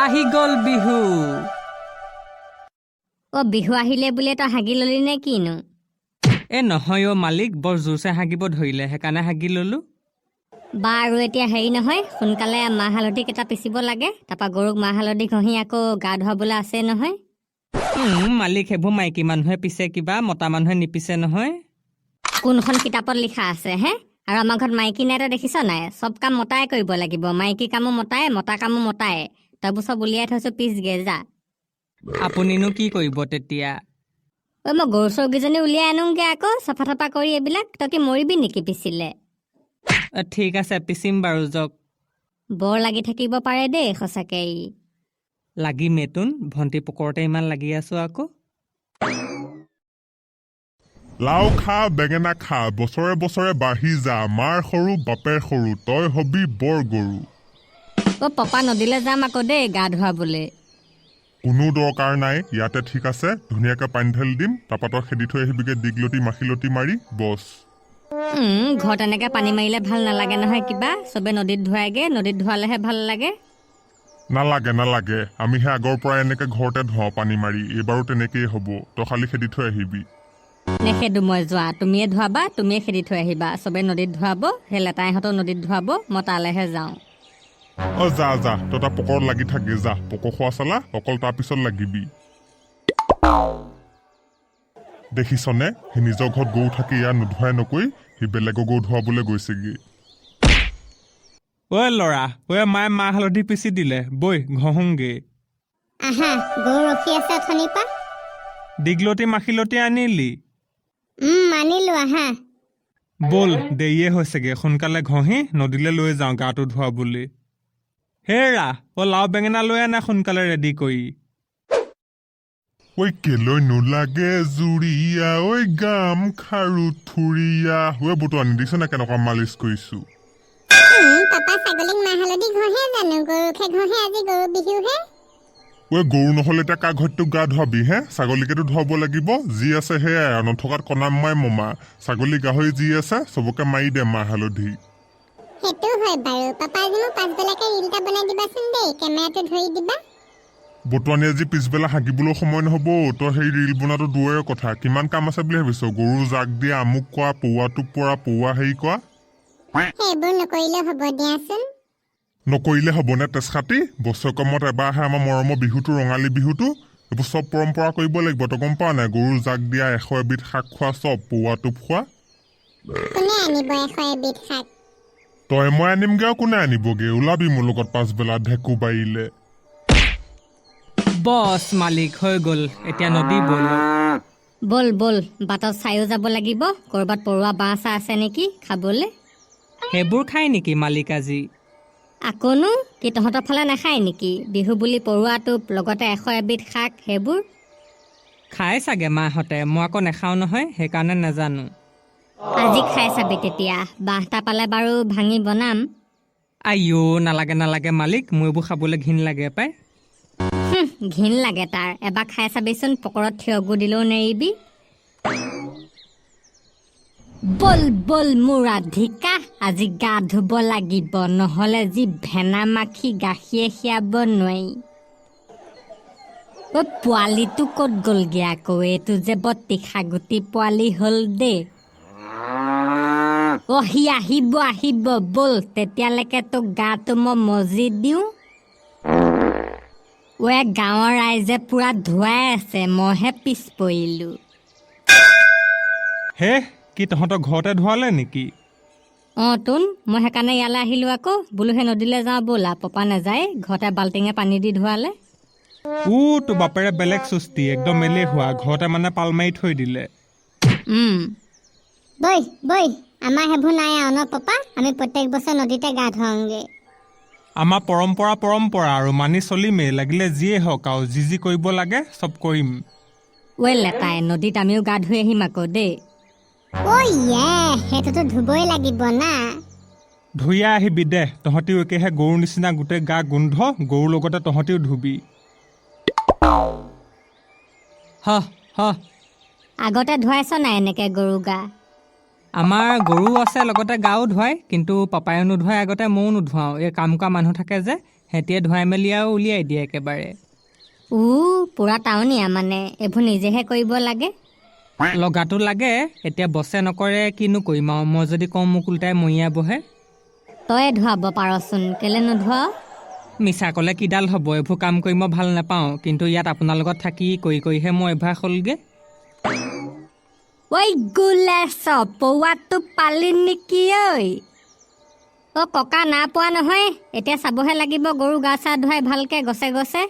আহি গ'ল বিহু। অ, বিহু আহিলে বুলিয়ে তই হাগি ললি নে কিনো? এ নহয় অ' মালিক, বৰ জোৰছে হাগিব ধৰিলে, সেইকাৰণে হাগি ললো। বাৰু, এতিয়া হেৰি নহয়, সোনকালে মাহ হালধি কেইটা পিচিব লাগে, তাৰপৰা গৰুক মাহ হালধি ঘঁহি আকৌ গা ধুৱাবলৈ আছে নহয়। মালিক, সেইবোৰ মাইকী মানুহে পিছে, কিবা মতা মানুহে নিপিছে নহয়। কোনখন কিতাপত লিখা আছে হে? আৰু আমাৰ ঘৰত মাইকী নাই, তই দেখিছ নাই? চব কাম মতাই কৰিব লাগিব, মাইকী কামো মতাই, মতা কামো মতাই। তইবোৰ চব উলিয়াই থৈছো, পিছগে যা। আপুনিনো কি কৰিব তেতিয়া? ঐ, মই গৰু চৰুকেইজনী উলিয়াই আনোগে আকৌ, চাফা তাফা কৰি এইবিলাক। তই কি মৰিবি নেকি পিছিলে? ঠিক আছে, পিচিম বাৰু, যাওক। বৰ লাগি থাকিব পাৰে দেই সঁচাকে ই। লাগিমেইতোন, ভণ্টি পকৰতে ইমান লাগি আছো আকৌ। লাও খা, বেঙেনা খা, বছৰে বছৰে বাঢ়ি যা, মাৰ সৰু বাপেৰ সৰু, তই হবি বৰ গৰু। অ' পপা, নদীলৈ যাম আকৌ দেই গা ধুৱাবলৈ। কোনো দৰকাৰ নাই, ইয়াতে ঠিক আছে, ধুনীয়াকে পানী ঢালি দিম, তাৰপা তই খেদি থৈ আহিবিগে দীঘলতি মাখিলতি মাৰি, বছ। ঘৰত এনেকে পানী মাৰিলে ভাল নালাগে নহয় কিবা। চবে নদীত ধুৱাইগে, নদীত ধুৱালেহে ভাল লাগে। নালাগে নালাগে, আমিহে আগৰ পৰা এনেকে ঘৰতে ধুৱাওঁ পানী মাৰি, এইবাৰো তেনেকেই হ'ব, তই খালি খেদি থৈ আহিবি। নেখেদো মই, যোৱা, তুমিয়ে ধুৱাবা, তুমিয়ে খেদি থৈ আহিবা। চবে নদীত ধুৱাব, সেই লেটাইহঁতেও নদীত ধুৱাব, মই তালেহে যাওঁ। অ যা যা, তই তাৰ পকৰত লাগি থাকগে যা, পকৰ খোৱা চালা, অকল তাৰ পিছত লাগিবি। দেখিছনে, সি নিজৰ ঘৰত গৰু থাকি ইয়াৰ নোধোৱাই নকৈ সি বেলেগৰ গৰু ধুৱাবলৈ গৈছেগে। ঐ ল'ৰা, ঐ, মায়ে মাহ হালধি পিচি দিলে, বৈ ঘঁহোংগে। আহা, গৰু ৰখি আছে অথনিৰ পৰা। দীঘলতি মাখিলতি আনিলি? আনিলো, আহা। ব'ল, দেৰিয়ে হৈছেগে, সোনকালে ঘঁহি নদীলৈ লৈ যাওঁ গাটো ধুৱাবলৈ। হেৰা অ', লাও বেঙেনা লৈ আনা সোনকালে ৰেডি কৰি। ঐ কেলৈ নোলাগে জুৰিয়া, ঐ গাম খাৰু থুৰিয়া, ঐ বটো আনি দিছ নে, কেনেকুৱা মালিচ কৰিছো। পাপা, ছাগলীক মাহ হালধি ঘঁহে জানো? গৰুকহে ঘঁহে, আজি গৰু বিহুহে। ঐ গৰু নহ'লে এতিয়া কাৰ ঘৰতটো গা ধুৱাবি হে? ছাগলীকেতো ধুৱাব লাগিব। যি আছে সেয়াই আৰু, নথকাত কণাম মাই মমা। ছাগলী গাহৰি যি আছে চবকে মাৰি দে মাহ হালধি। সেইটো হয় বাৰু। পাপা, আজি মোক পাছবেলাকে ৰিল এটা বনাই দিবাচোন দেই, কেমেৰাটো ধৰি দিবা। বতুৱানী, আজি পিছবেলা হাগিবলৈও সময় নহ'ব, তই সেই ৰিল বনোৱাটো দূৰৰে কথা। কিমান কাম আছে বুলি ভাবিছ? গৰু জাক দিয়া, আমুক কৰা, পৌৱাটোক পৰা পৌৱা হেৰি কৰা। সেইবোৰ নকৰিলেও হ'ব দিয়াচোন। নকৰিলে হ'বনে তেজখাতি? বছৰেকৰ মূৰত এবাৰ আহে আমাৰ মৰমৰ বিহুটো, ৰঙালী বিহুটো। এইবোৰ চব পৰম্পৰা কৰিব লাগিব, তই গম পাৱ নাই? গৰু জাক দিয়া, 101বিধ শাক খোৱা, চব পৌৱা টোপ খোৱা। কোনে আনিব 101বিধ শাক? তই মই আনিমগে আৰু কোনে আনিবগে? ওলাবি মোৰ লগত পাছবেলা ঢেকু বাৰীলে। বছ মালিক, হৈ গ'ল, এতিয়া নদী ব'ল। ব'ল ব'ল, বাটত চায়ো যাব লাগিব, ক'ৰবাত পৰুৱা বাঁহ চাহ আছে নেকি খাবলৈ। সেইবোৰ খাই নেকি মালিক আজি? আকৌনো কি, তহঁতৰ ফালে নাখায় নেকি বিহু বুলি পৰুৱা টোপ, লগতে 101বিধ শাক সেইবোৰ? খাই চাগে মাহঁতে, মই আকৌ নাখাওঁ নহয়, সেইকাৰণে নাজানো। আজি খাই চাবি তেতিয়া। বাঁহ এটা পালে বাৰু ভাঙি বনাম। আইঅ', নালাগে নালাগে মালিক, মোৰ এইবোৰ খাবলৈ ঘিণ লাগে পাই। ঘিণ লাগে তাৰ, এবাৰ খাই চাবিচোন, পকৰত থিয় গু দিলেও নেৰিবি। ব'ল ব'ল মোৰ ৰাধিকা, আজি গা ধুব লাগিব, নহ'লে যি ভেনা মাখি গাখীয়ে খীৰাব নোৱাৰি। ঐ পোৱালিটো ক'ত গ'লগে আকৌ? এইটো যে বৰ তীখাগুটি পোৱালি হ'ল দেই। অ' সি আহিব আহিব, ব'ল তেতিয়ালৈকে তোক গাটো মই মজি দিওঁ। ঐ গাঁৱৰ ৰাইজে পুৰা ধুৱাই আছে, মইহে পিছ পৰিলো। হে কি, তহঁতৰ ঘৰতে ধুৱালে নেকি? অঁ তোন, মই সেইকাৰণে ইয়ালৈ আহিলোঁ আকৌ, বোলো সেই নদীলৈ যাওঁ ব'লা, পপা নাযায়, ঘৰতে বাল্টিঙে পানী দি ধুৱালে। উ তোৰ বাপেৰে বেলেগ চুস্তি, একদম এলেহুৱা, ঘৰতে মানে পাল মাৰি থৈ দিলে। বৈ বৈ, আমাৰ সেইবোৰ নাই আৰু ন পাপা, আমি প্ৰত্যেক বছৰ নদীতে গা ধুৱাওঁগে। আমাৰ পৰম্পৰা পৰম্পৰা আৰু, মানি চলিমেই, লাগিলে যিয়ে হওক আৰু, যি যি কৰিব লাগে চব কৰিম। ঐ লেটাই, নদীত আমিও গা ধুই আহিম আকৌ দেই। ঐ ইয়ে, সেইটোতো ধুবই লাগিব না। ধুইয়া আহিবি দে, তহঁতিও একেহে গৰুৰ নিচিনা গোটেই গা গোন্ধ, গৰুৰ লগতে তহঁতিও ধুবি। হ হ। আগতে ধুৱাইছ নাই এনেকে গৰু গা? আমাৰ গৰু আছে, লগতে গাও ধুৱাই, কিন্তু পাপায়ো নোধোৱাই আগতে, ময়ো নোধোৱাওঁ। এই কাম কৰা মানুহ থাকে যে, সিহঁতিয়ে ধুৱাই মেলি আৰু উলিয়াই দিয়ে একেবাৰে। উ পুৰা টাউনীয়া মানে, এইবোৰ নিজেহে কৰিব লাগে। লগাটো লাগে, এতিয়া বছে নকৰে কিনো কৰিম আৰু। মই যদি কওঁ মোক ওলোটাই মৰিয়াবহে। তয়ে ধুৱাব পাৰচোন, কেলে নোধোৱাও? মিছা ক'লে কিডাল হ'ব, এইবোৰ কাম কৰি মই ভাল নাপাওঁ। কিন্তু ইয়াত আপোনাৰ লগত থাকি কৰি কৰিহে মোৰ অভ্যাস হ'লগৈ। ঐ গুলেছ, পৌৱাটো পালি নেকি ঐ? অ' ককা, না পোৱা নহয়। এতিয়া চাবহে লাগিব গৰু গা চা ধুৱাই ভালকে গছে গছে।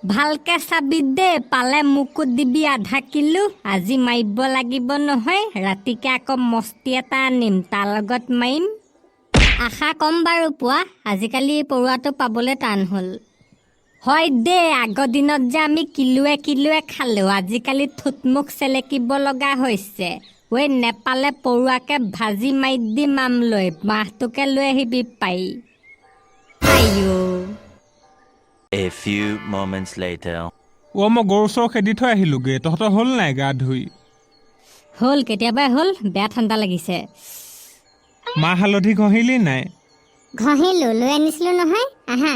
ভালকে চাবি দেই, পালে মোকো দিবি আধা কিলো। আজি মাৰিব লাগিব নহয়, ৰাতিকে আকৌ মস্তি এটা আনিম, তাৰ লগত মাৰিম। আশা কম বাৰু পোৱা, আজিকালি পৰুৱাটো পাবলৈ টান হ'ল। হয় দেই, আগৰ দিনত যে আমি কিলোৱে কিলোৱে খালোঁ, আজিকালি থুতমুখ চেলেকিব লগা হৈছে। ঐ নেপালে পৰুৱাকে ভাজি মাৰি দিম আমলৈ, মাহটোকে লৈ আহিবি পাই। আইঅ। A few moments later. অ' মই গৰু চৰু খেদি থৈ আহিলোগে, তহঁতৰ হ'ল নাই গা ধুই? হ'ল, কেতিয়াবাই হ'ল, বেয়া ঠাণ্ডা লাগিছে। মাহ হালধি ঘঁহিলি নাই? ঘঁহিলো, লৈ আনিছিলো নহয়, আহা।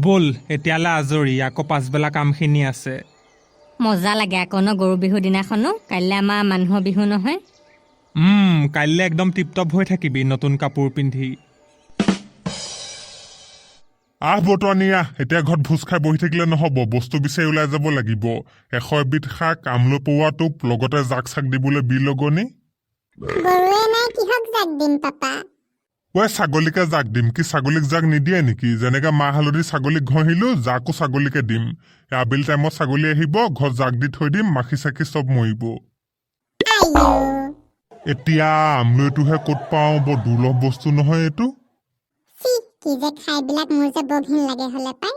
ব'ল এতিয়ালৈ আজৰি, আকৌ পাছবেলা কামখিনি আছে। মজা লাগে আকৌ ন গৰু বিহু দিনাখনো। কাইলৈ আমাৰ মানুহৰ বিহু নহয়। কাইলৈ একদম টিপ টপ হৈ থাকিবি নতুন কাপোৰ পিন্ধি। আহ বটোৱানী আহ, এতিয়া ঘৰত ভোজ খাই বহি থাকিলে নহ'ব, বস্তু বিচাৰি ওলাই যাব লাগিব। 101বিধ শাক, আমলৈ পৰুৱা টোপ, লগতে জাক চাক দিবলৈ বিলগনি। গৰুৱে নাই, কিহক জাক দিম পাপা? ঐ ছাগলীকে জাক দিম। কি ছাগলীক জাক নিদিয়ে নেকি? যেনেকে মাহ হালধি ছাগলীক ঘঁহিলো, জাকো ছাগলীকে দিম। এই আবেলি টাইমত ছাগলী আহিব, ঘৰত জাক দি থৈ দিম, মাখি চাখি চব মৰিব। আইঅ। এতিয়া আমলৈটোহে ক'ত পাওঁ, বৰ দুৰ্লভ বস্তু নহয় এইটো। চি, কি যে খাইবিলাক, মোৰ যে বৰ ঘিণ লাগে হ'লে পাই।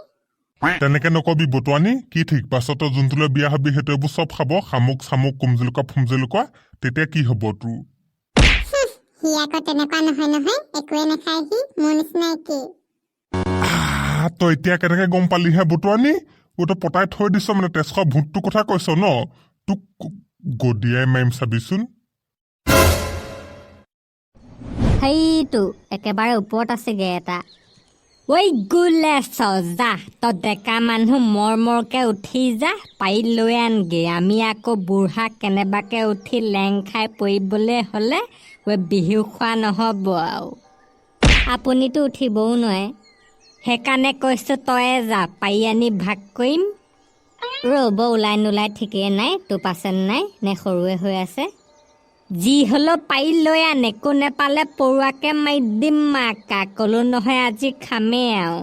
তেনেকে নকবি বটোৱানী, কি ঠিক পাছত তই যোনটোলৈ বিয়া হবি সেইটো এইবোৰ চব খাব, শামুক চামুক কুমজেলুকা ফুমজেলুকা, তেতিয়া কি হ'ব তোৰ? সি আকৌ তেনেকুৱা নহয় নহয়, একোৱে নাখায় সি, মোৰ নিচিনা একেই। আহ, তই এতিয়া কেনেকে গম পালিহে বটোৱানী? অ তই পতাই থৈ দিছ মানে, তেজ খোৱা ভূতটোৰ কথা কৈছ ন? তোক গদিয়াই মাৰিম চাবিচোন। সেইটো একেবাৰে ওপৰত আছেগে এটা। ঐ গুলেছ, যা তই, ডেকা মানুহ, মৰ মৰকে উঠি যা, পাৰি লৈ আনগে। আমি আকৌ বুঢ়া কেনেবাকে উঠি লেং খাই পৰিবলৈ হ'লে ঐ বিহু খোৱা নহ'ব আৰু। আপুনিতো উঠিবও নোৱাৰে, সেইকাৰণে কৈছোঁ তয়ে যা, পাৰি আনি ভাগ কৰিম। ৰ'ব, ওলাই নোলাই ঠিকেই নাই, টোপ আছে নাই নে সৰুৱে হৈ আছে। যি হ'লেও পাৰি লৈ আন, একো নেপালে পৰুৱাকে মাৰি দিম মাকা, ক'লো নহয় আজি খামেই আৰু।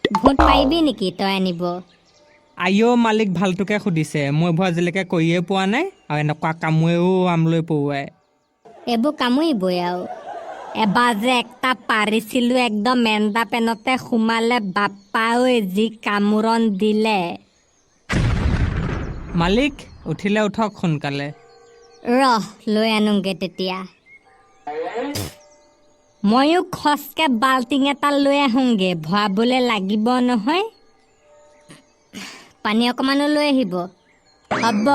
ভূত পাৰিবি নেকি তই আনিব? আইঅ মালিক, ভালটোকে সুধিছে, মই এইবোৰ আজিলৈকে কৰিয়ে পোৱা নাই আৰু এনেকুৱা কামোৰেও আমলৈ পৰুৱাই। এইবোৰ কামুৰিবই আৰু। এবাৰ যে একটা পাৰিছিলো, একদম এন্দা পেনতে সোমালে, বাপ্পা ঐ যি কামোৰণ দিলে। মালিক উঠিলে উঠক সোনকালে। ৰহ, লৈ আনোগে তেতিয়া। ময়ো খচকে বাল্টিং এটা লৈ আহোঁগে, ভৰাবলৈ লাগিব নহয়। পানী অকণমানো লৈ আহিব হ'ব।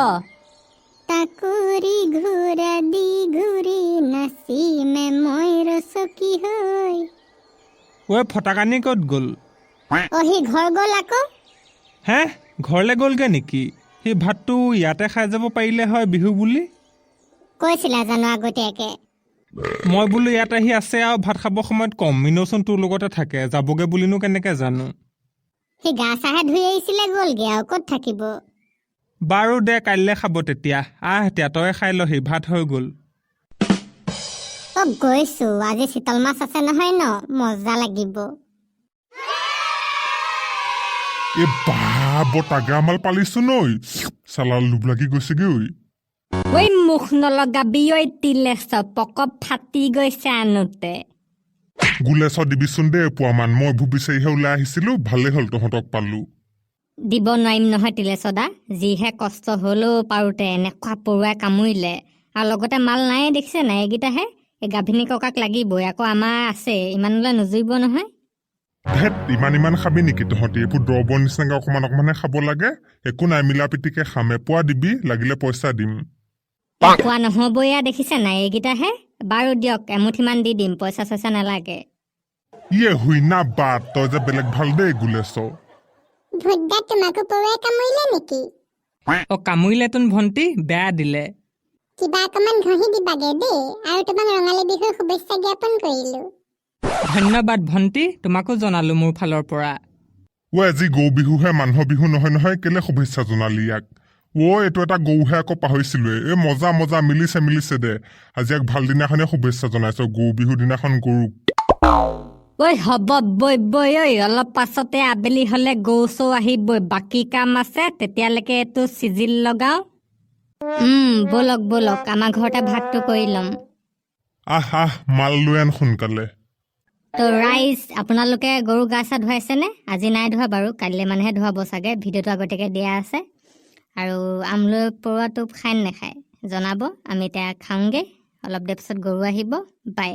টাকুৰি ঘূৰা দি ঘূৰি নাচিমে মই ৰচকী হৈ। ঐ ফটাকানি ক'ত গ'ল? অ সি ঘৰ গ'ল আকৌ। হে, ঘৰলৈ গ'লগে নেকি? সি ভাতটো ইয়াতে খাই যাব পাৰিলে হয় বিহু বুলি। কৈছিলা জানো আগতীয়াকে? মই বোলো ইয়াত আহি আছে আৰু ভাত খাব সময়ত কম, মিনৌচোন তোৰ লগতে থাকে, যাবগে বুলিনো কেনেকে জানো। সি গা চাহে ধুই আহিছিলে, গ'লগে আৰু, ক'ত থাকিব। বাৰু দে, কাইলৈ খাব তেতিয়া। আহ এতিয়া তই খাই লহি, ভাত হৈ গ'ল। অ গৈছো, আজি চিতল মাছ আছে নহয় ন, মজা লাগিব। এ বা, বৰ তাগৰা মাল পালিছো নৈ, চালা লোভ লাগি গৈছেগে ঐ। ঐ মুখ নলগাবি ঐ তিলেছ, পকপ ফাটি গৈছে আনোতে। গোলেছ দিবিচোন দেই এপোৱামান, মই এইবোৰ বিচাৰিহে ওলাই আহিছিলো, ভালেই হ'ল তহঁতক পালো। দিব নোৱাৰিম নহয় তিলেছদা, যিহে কষ্ট হ'লেও পাৰোঁতে এনেকুৱা পৰুৱাই কামুৰিলে, আৰু লগতে মাল নায়ে দেখিছে নাই, এইকেইটাহে। এই গাভিনী ককাক লাগিবই, আকৌ আমাৰ আছে, ইমানলৈ নুজুৰিব নহয়। ধেত, ইমান ইমান খাবি নেকি তহঁতি? এইবোৰ দৰবৰ নিচিনাকে অকণমান অকণমানহে খাব লাগে। একো নাই, মিলা প্ৰীতিকে খাম। এপোৱা দিবি, লাগিলে পইচা দিম। খোৱা নহ'ব, এয়া দেখিছে নাই, এইকেইটাহে। বাৰু দিয়ক, এমুঠিমান দি দিম, পইচা চইচা নালাগে। ইয়ে হুইনা বাট, তই যে বেলেগ ভাল দেই গুলেছ। ভূতদা, তোমাকো পৰুৱাই কামুৰিলে নেকি? অ, কামুৰিলেতোন ভণ্টি, বেয়া দিলে। কিবা অকমান ঘঁহি দিবাগে দেই, আৰু তোমাক ৰঙালী বিহুৰ শুভেচ্ছা জ্ঞাপন কৰিলো। ধন্যবাদ ভণ্টি, তোমাকো জনালো মোৰ ফালৰ পৰা। ঐ, আজি গৰু বিহুহে, মানুহৰ বিহু নহয় নহয়। কেলে শুভেচ্ছা জনালি ইয়াক? ঐ, এইটো এটা গৰুহে আকৌ, পাহৰিছিলোৱে। এই মজা মজা, মিলিছে মিলিছে দে। আজি ইয়াক ভাল দিনাখনে শুভেচ্ছা জনাইছ, গৰু বিহু দিনাখন গৰুক। ঐ হ'ব, বৈ বৈ। ঐ, অলপ পাছতে আবেলি হ'লে গৰু চৌ আহিবই, বাকী কাম আছে। তেতিয়ালৈকে এইটো চিজিল লগাওঁ। ব'লক ব'লক, আমাৰ ঘৰতে ভাতটো কৰি ল'ম। আহ আহ, মাল লৈ আন সোনকালে। তো ৰাইজ, আপোনালোকে গৰু গা চা ধুৱাইছেনে? আজি নাই ধোৱা বাৰু, কাইলৈ মানেহে ধুৱাব চাগে। ভিডিঅ'টো আগতীয়াকৈ দিয়া আছে। আৰু আমলৈ পৰুৱা টোপ খায় নে নাখায় জনাব। আমি এতিয়া খাওঁগৈ, অলপ দেৰি পিছত গৰু আহিব। বাই।